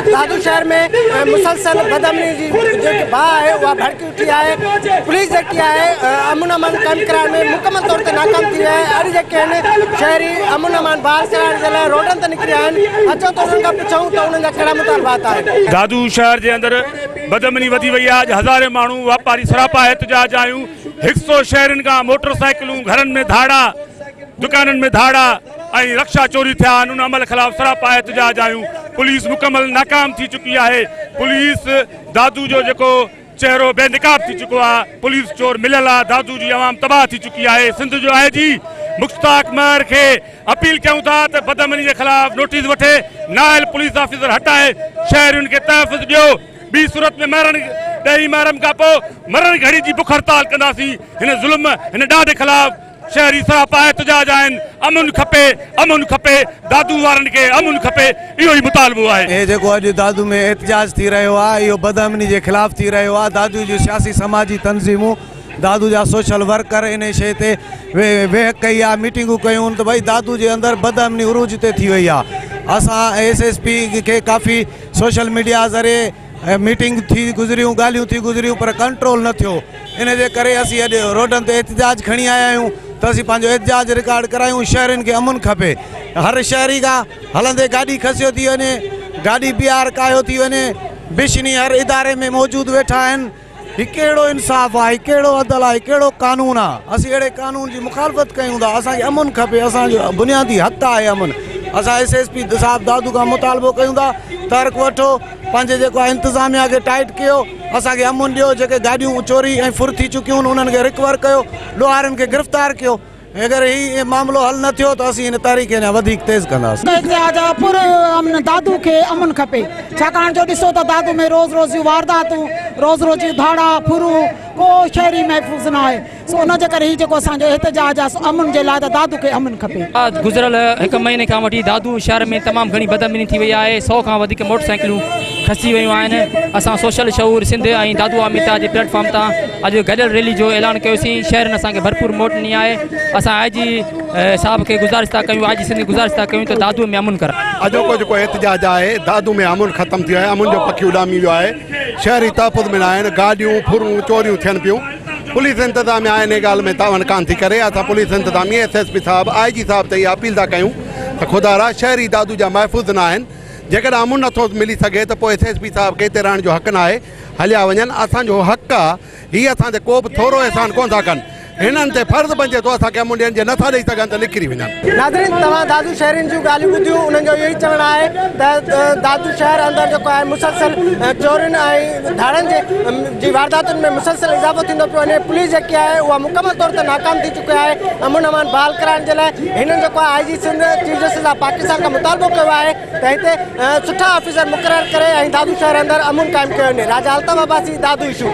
دادو شهر ۾ مسلسل بدامني جي جيڪي باهه آهي اها ڀڙڪي اٿي آهي. پوليس جيڪي آهي امن امان قائم ڪرائڻ ۾ مڪمل طور تي ناڪام ٿي وئي آهي. اڄ جيڪي آهن شهري امن امان بحال ڪرائڻ جي لاء روڊن تي نڪري آيا آهن. اچو ته انهن کان پڇون ته انهن جا ڪهڙا مطالبات آهن. دادو شهر جي اندر بدامني وڌي وئي آهي. اڄ هزارين ماڻهو واپاري سراپا احتجاج آهيون. هڪ سئو شهرين کان موٽر سائيڪلون، گهرن ۾ ڌاڙا، دڪانن ۾ ڌاڙا ۽ رڪشا چوري ٿيا آهن. ان عمل خلاف سراپا احتجاج آهيون. پوليس مڪمل ناڪام ٿي چڪي آهي. پوليس دادو جو جيڪو چهرو بي نقاب ٿي چڪو آهي. پوليس چور مليل آهي. دادو جي عوام تباهه ٿي چڪي آهي. سنڌ جو آء جي مشتاق مهر کي اپيل ڪيون ٿا ته بدامني جي خلاف نوٽيس وٺي، نااهل پوليس آفيسر هٽائي شهرين کي تحفظ ڏيو. ٻي صورت ۾ مرڻ ڏهين محرم کان پوء مرڻ گهڙي جي بک هڙتال ڪنداسين. هن ظلم هن ڏاڍ خلاف شهري سراپا احتجاج آهن. امن کپي، امن کپي، دادو وارن کي امن کپي، اهو ئي مطالبو آهي. هي جيڪو اڄ دادو ۾ احتجاج ٿي رهيو آهي اهو بدامني جي خلاف ٿي رهيو آهي. دادو جون سياسي سماجي تنظيمون، دادو جا سوشل ورڪر انهي شيء تي ويهڪ ڪئي آهي، ميٽنگون ڪيون ته ڀئي دادو جي اندر بدامني عروج تي ٿي وئي آهي. اسان ايس ايس پي کي ڪافي سوشل ميڊيا ذريعي ميٽنگ ٿي گذريون، ڳالهيون ٿي گذريون پر ڪنٽرول نه ٿيو. ان جي ڪري اسين اڄ روڊن تي احتجاج کڻي آيا آهيون ته اسين پنهنجو احتجاج رڪارڊ ڪرايون. شهرين کي امن کپي. هر شهري کان هلندي گاڏي کسيو ٿي وڃي، گاڏي بيهار ڪاهيو ٿي وڃي، بشني هر اداري ۾ موجود ويٺا آهن. هي ڪهڙو انصاف آهي، هي ڪهڙو عدل آهي، هي ڪهڙو قانون آهي؟ اسين اهڙي قانون جي مخالفت ڪيون ٿا. اسان کي امن کپي، اسان جو بنيادي حق آهي امن. اسان ايس ايس پي صاحب دادو کان مطالبو ڪيون ٿا تحرڪ وٺو، پنهنجي جيڪو آهي انتظاميا کي ٽائيٽ ڪيو، اسان کي امن ڏيو. جيڪي گاڏيون چوري ۽ ڦر ٿي چڪيون آهن انهن کي رڪور ڪيو، ڏوهارين کي گرفتار ڪيو. اگر هي معاملو حل نه ٿيو ته اسين هن تحريڪ کي اڃا وڌيڪ تيز ڪنداسين. احتجاج آ پر امن دادو کي امن کپي ڇاڪاڻ جو ڏسو ته دادو ۾ روز روز جون وارداتون، روز روز جون ڌاڙا ڦرون، ڪو شهري محفوظ نه آهي سو ان جي ڪري هي جيڪو اسان جو احتجاج آ سو امن جي لاء ته دادو کي امن کپي. گذريل هڪ مهيني کان وٺي دادو شهر ۾ تمام گهڻي بدامني ٿي وئي آهي، 100 کان وڌيڪ موٽر سائيڪلون کسجي ويون آهن. اسان سوشل شعور سنڌ ۽ دادو عوامي اتحاد جي پليٽ فارم تان اڄ گڏيل ريلي جو اعلان ڪيوسين. شهرين اسان کي ڀرپور موٽ ڏني آهي. اسان آء جي صاحب کي گذارش ٿا ڪيون، آء جي سنڌ کي گذارش ٿا ڪيون ته دادو ۾ امن ڪرائي. اڄوڪو جيڪو احتجاج آهي دادو ۾ امن ختم ٿي ويو آهي، امن جو پکي اڏامي ويو آهي، شهري تحفظ ۾ نه آهن، گاڏيون ڦرون چوريون ٿين پيون، پوليس انتظاميا انهي ڳالهه ۾ تعاون ڪانه ٿي ڪري. اسان پوليس انتظاميا ايس ايس پي صاحب آء جي صاحب تي اها اپيل ٿا ڪيون ته خدارا شهري دادو جا محفوظ نه آهن، جيڪڏهن امن نٿو ملي سگهي ته پوء ايس ايس پي صاحب کي هتي رهڻ جو حق ناهي، هليا وڃن، اسان جو حق آ، هي اسان تي ڪو به ٿورو احسان ڪونه ٿا ڪن، هنن تي فرض بنجي ٿو اسان کي امن ڏين، جي نٿا ڏئي سگهن ته نڪري وڃن. ناظرين توهان دادو شهرين جون ڳالهيون ٻڌيون، انهن جو اهو ئي چوڻ آهي ته دادو شهر اندر جيڪو آهي مسلسل چورين ۽ ڌاڙن جي وارداتن ۾ مسلسل اضافو ٿيندو پيو وڃي، پوليس جيڪي آهي اها مڪمل طور تي ناڪام ٿي چڪي آهي امن امان بحال ڪرائڻ جي لاء. هنن جيڪو آهي I G Sindh chief justice of Pakistan کان مطالبو ڪيو آهي ته هتي سٺا آفيسر مقرر ڪري ۽ دادو شهر اندر امن قائم ڪيو وڃي. راجا الطاف عباسي، دادو اشو.